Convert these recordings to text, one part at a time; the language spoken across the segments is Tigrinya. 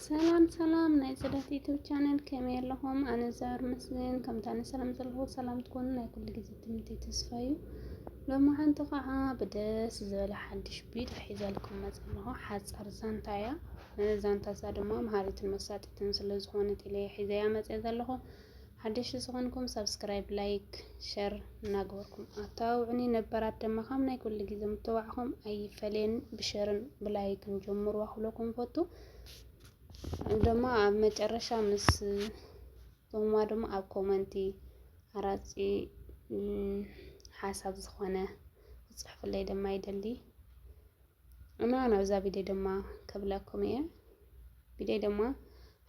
ሰላም ሰላም ናይ ጽዳት ዩቱብ ቻነል፣ ከመይ ኣለኹም? ኣነ እግዚኣብሔር ይመስገን። ከምታ ኣነ ሰላም ዘለኹ ሰላም ትኮኑ ናይ ኩሉ ግዜ ትምኒተይ ተስፋ እዩ። ሎሚ ሓንቲ ከዓ ብደስ ዝበለ ሓድሽ ቪድዮ ሒዘልኩም መጽእ ኣለኹ። ሓጻር ዛንታ እያ። ዛንታ እዛ ድማ መሃሪትን መሳጢትን ስለ ዝኾነት ኢለ እየ ሒዘያ መጽእ ዘለኹ። ሓደሽቲ ዝኾንኩም ሳብስክራይብ፣ ላይክ፣ ሸር እናገበርኩም ኣተባብዑኒ። ነባራት ድማ ከም ናይ ኩሉ ግዜ ምትብባዕኹም ኣይፈለየን። ብሸርን ብላይክን ጀምርዋ ክብለኩም ፈቱ። ድማ ኣብ መጨረሻ ምስ ቶማ ድማ ኣብ ኮመንቲ ኣራጺ ሓሳብ ዝኾነ ክጽሕፍለይ ድማ ይደሊ። እና ናብዛ ቪድዮ ድማ ከብለኩም እየ። ቪድዮ ድማ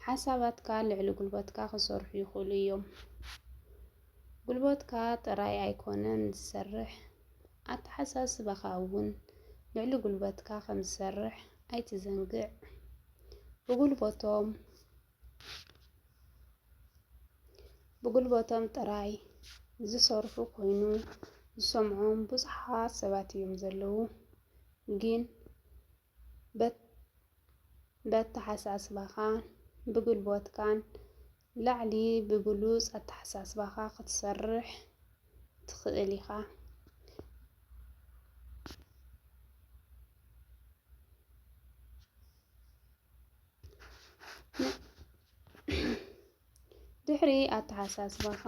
ሓሳባትካ ልዕሊ ጉልበትካ ክሰርሑ ይኽእሉ እዮም። ጉልበትካ ጥራይ ኣይኮነን ዝሰርሕ፣ ኣተሓሳስባኻ እውን ልዕሊ ጉልበትካ ከም ዝሰርሕ ኣይትዘንግዕ። ብጉልበቶም ብጉልበቶም ጥራይ ዝሰርሑ ኮይኑ ዝሰምዖም ብዙሓት ሰባት እዮም ዘለዉ። ግን በት በተሓሳስባኻን ብጉልበትካን ላዕሊ ብብሉጽ ኣተሓሳስባኻ ክትሰርሕ ትኽእል ኢኻ። ድሕሪ ኣተሓሳስባኻ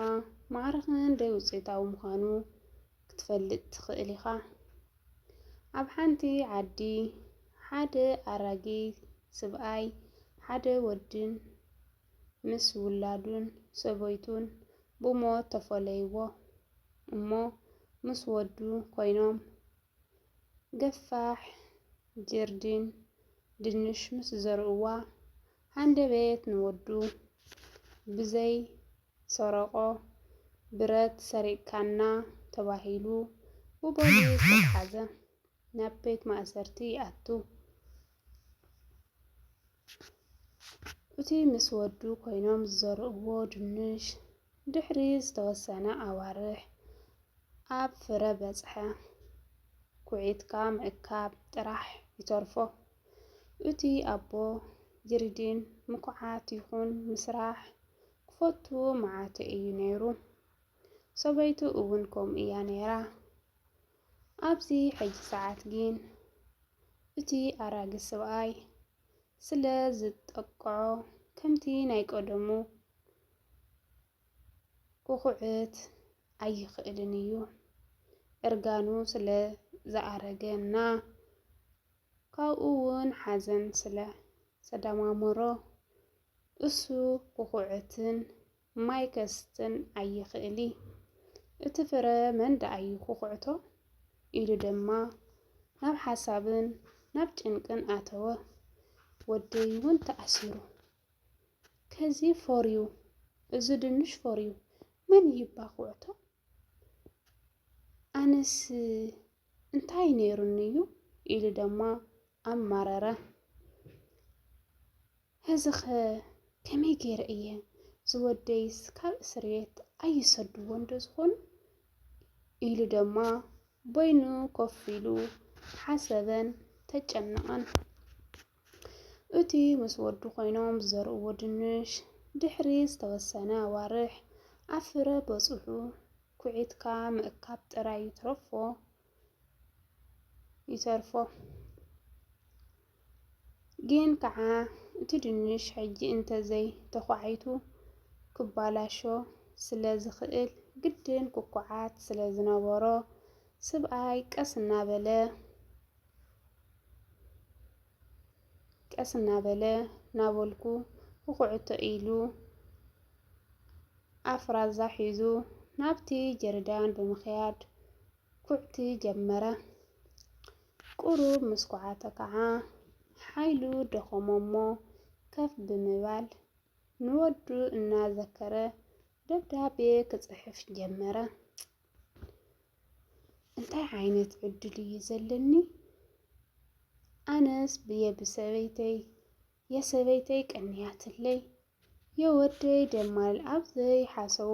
ማዕረኽን ደይ ውፅኢታዊ ምዃኑ ክትፈልጥ ትኽእል ኢኻ። ኣብ ሓንቲ ዓዲ ሓደ ኣራጊ ስብኣይ ሓደ ወድን ምስ ውላዱን ሰበይቱን ብሞት ተፈለይዎ እሞ ምስ ወዱ ኮይኖም ገፋሕ ጀርዲን ድንሽ ምስ ዘርእዋ ሃንደበት ንወዱ ብዘይ ሰረቆ ብረት ሰሪቅካና ተባሂሉ ብፖሊስ ተትሓዘ። ናብ ቤት ማእሰርቲ ይኣቱ። እቲ ምስ ወዱ ኮይኖም ዝዘርእዎ ድንሽ ድሕሪ ዝተወሰነ ኣዋርሕ ኣብ ፍረ በጽሐ። ኩዒትካ ምእካብ ጥራሕ ይተርፎ። እቲ ኣቦ ጅርዲን ምኩዓት ይኹን ምስራሕ ክፈቱ መዓቱ እዩ ነይሩ። ሰበይቱ እውን ከምኡ እያ ነይራ። ኣብዚ ሕጂ ሰዓት ግን እቲ ኣራጊ ሰብኣይ ስለ ዝጠቅዖ ከምቲ ናይ ቀደሙ ክኹዕት ኣይኽእልን እዩ። እርጋኑ ስለ ዝኣረገ እና ካብኡ እውን ሓዘን ስለ ዘደማመሮ እሱ ክኹዕትን ማይ ከስትን ኣይኽእሊ። እቲ ፍረ መን ደኣ እዩ ክኹዕቶ? ኢሉ ድማ ናብ ሓሳብን ናብ ጭንቅን ኣተወ። ወደይ እውን ተኣሲሩ። ከዚ ፎርዩ፣ እዚ ድንሽ ፎርዩ መን ይባ ክውዕቶ? ኣነስ እንታይ ነይሩኒ እዩ? ኢሉ ድማ ኣማረረ። ሕዚኸ ከመይ ገይረ እየ ዝወደይስ ካብ እስር ቤት ኣይሰድዎ እንዶ ዝኾኑ? ኢሉ ድማ በይኑ ኮፍ ኢሉ ሓሰበን ተጨነቐን። እቲ ምስ ወዱ ኮይኖም ዝዘርእዎ ድንሽ ድሕሪ ዝተወሰነ ኣዋርሕ ኣብ ፍረ በጽሑ ኩዒትካ ምእካብ ጥራይ ይትረፎ ይተርፎ። ግን ከዓ እቲ ድንሽ ሕጂ እንተዘይ ተኳዒቱ ክባላሾ ስለ ዝኽእል ግድን ክኩዓት ስለ ዝነበሮ ስብኣይ ቀስ እናበለ ቀስ እናበለ ናበልኩ ክኩዕቶ ኢሉ ኣፍራዛ ሒዙ ናብቲ ጀሪዳን ብምኽያድ ኩዕቲ ጀመረ። ቁሩብ ምስ ኩዓተ ከዓ ሓይሉ ደኸሞ እሞ ከፍ ብምባል ንወዱ እናዘከረ ደብዳቤ ክፅሕፍ ጀመረ። እንታይ ዓይነት ዕድል እዩ ዘለኒ? ኣነስ ብየ ብሰበይተይ የሰበይተይ ቀንያትለይ የወደይ ደማል ኣብ ዘይሓሰቦ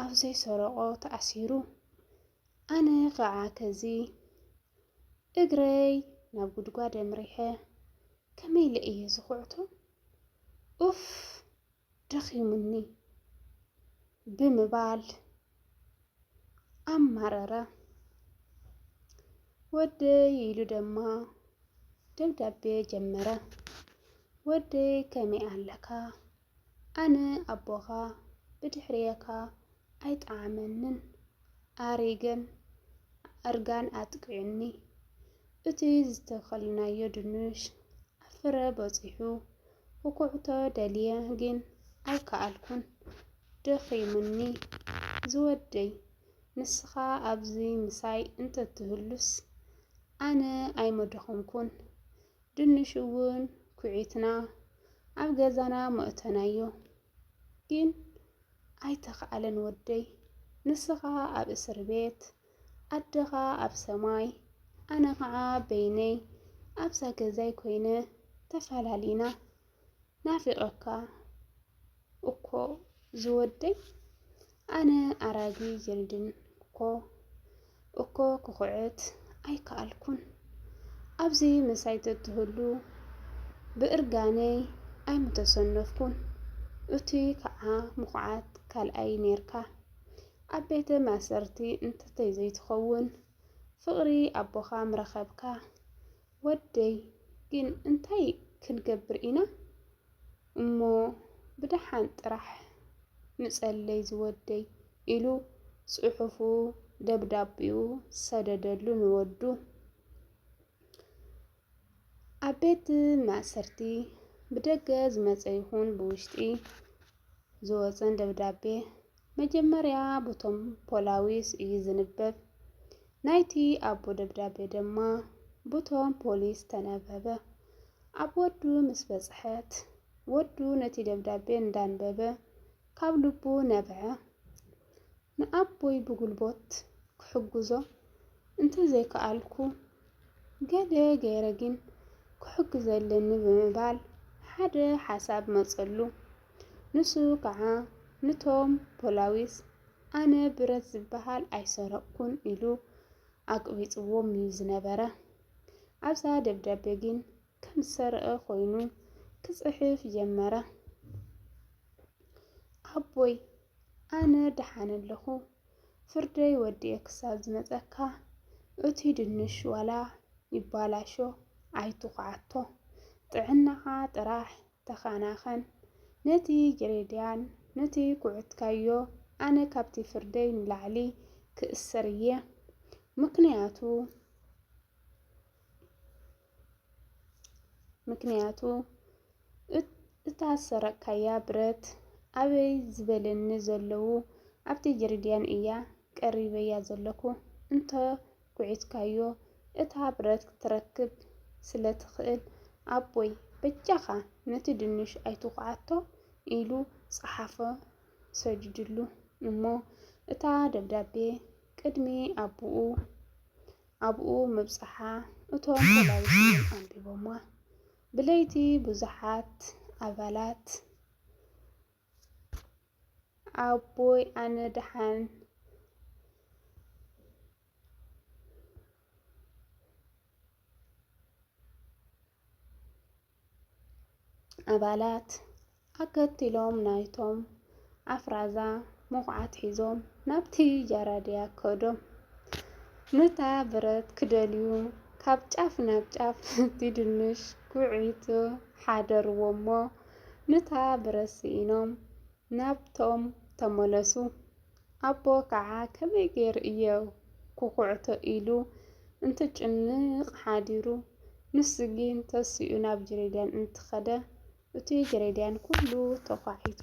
ኣብ ዘይሰረቆ ተኣሲሩ። ኣነ ከዓ ከዚ እግረይ ናብ ጉድጓድ ኣምሪሐ ከመይ ኢለ እየ ዝኹዕቶ? ኡፍ ደኺሙኒ ብምባል ኣማረረ። ወደይ ኢሉ ድማ ደብዳቤ ጀመረ። ወደይ ከመይ ኣለካ? ኣነ ኣቦኻ ብድሕርየካ ኣይጠዓመንን። ኣሪገን እርጋን ኣጥቂዑኒ። እቲ ዝተኸልናዮ ድንሽ ኣብ ፍረ በጺሑ ክኩዕቶ ደልየ ግን ኣይከኣልኩን። ደኺሙኒ ዝወደይ፣ ንስኻ ኣብዚ ምሳይ እንተትህሉስ ኣነ ኣይመደኸምኩን። ድንሽ እውን ኩዒትና ኣብ ገዛና መእተናዮ። ግን ኣይተኻእለን ወደይ፣ ንስኻ ኣብ እስር ቤት፣ ኣደኻ ኣብ ሰማይ፣ ኣነ ኸዓ በይነይ ኣብዛ ገዛይ ኮይነ ተፈላሊና። ናፊቐካ እኮ ዝወደይ፣ ኣነ ኣራጊ ጀልድን እኮ እኮ ክኹዕት ኣይከኣልኩን። ኣብዚ ምሳይ ተትህሉ ብእርጋነይ ኣይምተሰነፍኩን። እቲ ከዓ ምኹዓት ካልኣይ ኔርካ። ኣብ ቤተ ማእሰርቲ እንተተዘይትኸውን ፍቕሪ ኣቦኻ ምረኸብካ። ወደይ ግን እንታይ ክንገብር ኢና? እሞ ብደሓን ጥራሕ ንጸለይ ዝወደይ ኢሉ ጽሑፉ ደብዳቤኡ ሰደደሉ ንወዱ። ኣብ ቤት ማእሰርቲ ብደገ ዝመጸ ይኹን ብውሽጢ ዝወጸን ደብዳቤ መጀመርያ ብቶም ፖላዊስ እዩ ዝንበብ። ናይቲ ኣቦ ደብዳቤ ድማ ብቶም ፖሊስ ተነበበ። ኣብ ወዱ ምስ በጽሐት፣ ወዱ ነቲ ደብዳቤ እንዳንበበ ካብ ልቡ ነብዐ። ንኣቦይ ብጉልቦት ክሕግዞ እንተዘይከኣልኩ፣ ገለ ገይረ ግን ክሕግዞ ኣለኒ ብምባል ሓደ ሓሳብ መጸሉ። ንሱ ከዓ ንቶም ፖላዊስ ኣነ ብረት ዝበሃል ኣይሰረቕኩን ኢሉ ኣቅቢጽዎም እዩ ዝነበረ። ኣብዛ ደብዳቤ ግን ከም ዝሰረቐ ኮይኑ ክጽሕፍ ጀመረ። ኣቦይ፣ ኣነ ደሓን ኣለኹ። ፍርደይ ወዲኤ ክሳብ ዝመጸካ፣ እቲ ድንሽ ዋላ ይባላሾ ኣይትኹዓቶ። ጥዕናኻ ጥራሕ ተኸናኸን። ነቲ ጀሬድያን ነቲ ኩዕትካዮ ኣነ ካብቲ ፍርደይ ንላዕሊ ክእሰር እየ። ምኽንያቱ ምክንያቱ እት-፣ እታ ዝሰረቅካያ ብረት ኣበይ ዝበለኒ ዘለዉ ኣብቲ ጀርዲያን እያ ቀሪበያ ዘለኩ። እንተ ኩዒትካዮ እታ ብረት ክትረክብ ስለ ትኽእል ኣቦይ በጃኻ ነቲ ድንሽ ኣይትኹዓቶ ኢሉ ጸሓፎ ሰዲድሉ። እሞ እታ ደብዳቤ ቅድሚ ኣቦኡ ኣብኡ ምብጽሓ እቶም ፖላዊስ እውን ኣንቢቦማ። ብለይቲ ብዙሓት ኣባላት ኣቦይ ኣነ ደሓን ኣባላት ኣከትሎም ናይቶም ኣፍራዛ ምኹዓት ሒዞም ናብቲ ጀራዲያ ከዶም። ነታ ብረት ክደልዩ ካብ ጫፍ ናብ ጫፍ እቲ ድንሽ ኩዒቱ ሓደርዎ እሞ ነታ ብረት ስኢኖም ናብቶም ተመለሱ። ኣቦ ከዓ ከመይ ገይሩ እየ ክኹዕቶ ኢሉ እንትጭንቕ ሓዲሩ። ንሱ ግን ተሲኡ ናብ ጀሬድያን እንትኸደ እቲ ጀሬድያን ኩሉ ተዃዒቱ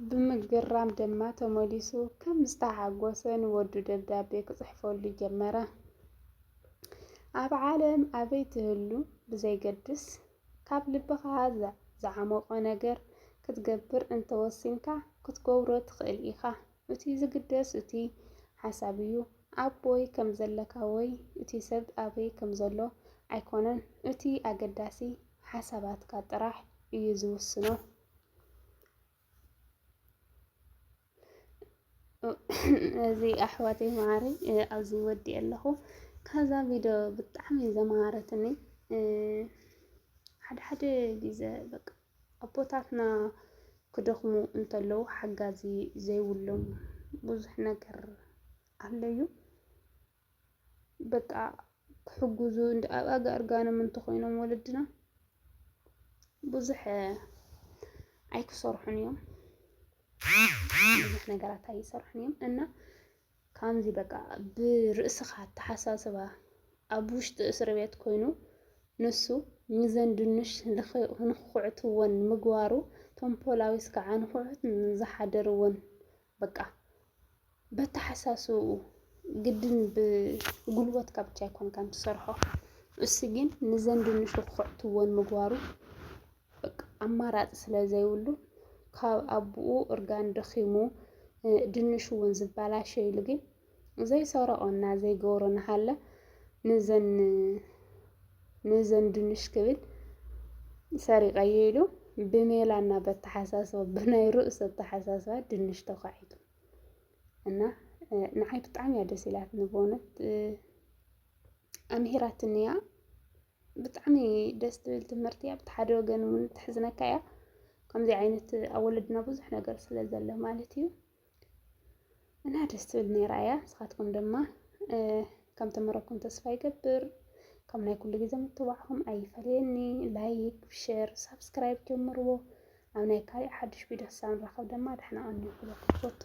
ብምግራም ድማ ተመሊሱ ከም ዝተሓጎሰ ንወዱ ደብዳቤ ክጽሕፈሉ ጀመረ። ኣብ ዓለም ኣበይ ትህሉ ብዘይገድስ ካብ ልብኻ ዘ-፣ ዝዓመቖ ነገር ክትገብር እንተወሲንካ ክትገብሮ ትኽእል ኢኻ። እቲ ዝግደስ እቲ ሓሳብ እዩ። ኣቦይ ከም ዘለካ ወይ እቲ ሰብ ኣበይ ከም ዘሎ ኣይኮነን። እቲ ኣገዳሲ ሓሳባትካ ጥራሕ እዩ ዝውስኖ። እዚ ኣሕዋተይ መዓረይ፣ እ፣ ኣብዚ ወዲኤ ኣለኹ። ካዛ ቪድዮ ብጣዕሚ ዘማሃረትኒ፣ እ፣ ሓደ ሓደ ግዜ በቃ ኣቦታትና ክደኽሙ እንተለዉ ሓጋዚ ዘይብሎም ብዙሕ ነገር ኣለዩ። በቃ ክሕግዙ እንደ ኣብ ኣጋ እርጋኖም እንተኾይኖም ወለድና ብዙሕ ኣይክሰርሑን እዮም። ብዙሕ ነገራት ኣይሰርሑን እዮም እና ከምዚ በቃ ብርእስኻ ኣተሓሳስባ ኣብ ውሽጢ እስር ቤት ኮይኑ ንሱ ንዘን ድንሽ ንኽ- ንኽኹዕትወን ምግባሩ ቶም ፖላዊስ ከዓ ንኹዕት ንዝሓደርወን በቃ በተሓሳስብኡ ግድን ብጉልበትካ ብቻ ኣይኮንካን ትሰርሖ። እሱ ግን ንዘን ድንሽ ክኹዕትወን ምግባሩ በቃ ኣማራፂ ስለ ዘይብሉ ካብ ኣቦኡ እርጋን ደኺሙ ድንሽ እውን ዝበላሸይሉ ግን ዘይሰረቆ እና ዘይገብሮ እናሃለ ንዘን ንዘን ድንሽ ክብል ሰሪቀዮ ኢሉ ብሜላ እና በተሓሳስባ ብናይ ርእሱ ኣተሓሳስባ ድንሽ ተኳዒቱ እና ንዓይ ብጣዕሚ እያ ደስ ኢላትኒ ብእውነት ኣምሂራትኒ እያ። ብጣዕሚ ደስ ትብል ትምህርቲ እያ። ብቲ ሓደ ወገን እውን ተሕዝነካ እያ። ከምዚ ዓይነት ኣብ ወለድና ብዙሕ ነገር ስለ ዘሎ ማለት እዩ እና ደስ ትብል ነይራ እያ። ንስኻትኩም ድማ ከም ተመረኩም ተስፋ ይገብር። ከም ናይ ኩሉ ግዜ ምትባዕኹም ኣይፈለየኒ። ላይክ፣ ሸር፣ ሳብስክራይብ ጀምርዎ። ኣብ ናይ ካሊእ ሓድሽ ቪድዮ ክሳብ ንራኸብ ድማ ደሕና ቀንዩ ክብለኩም ትፈቱ።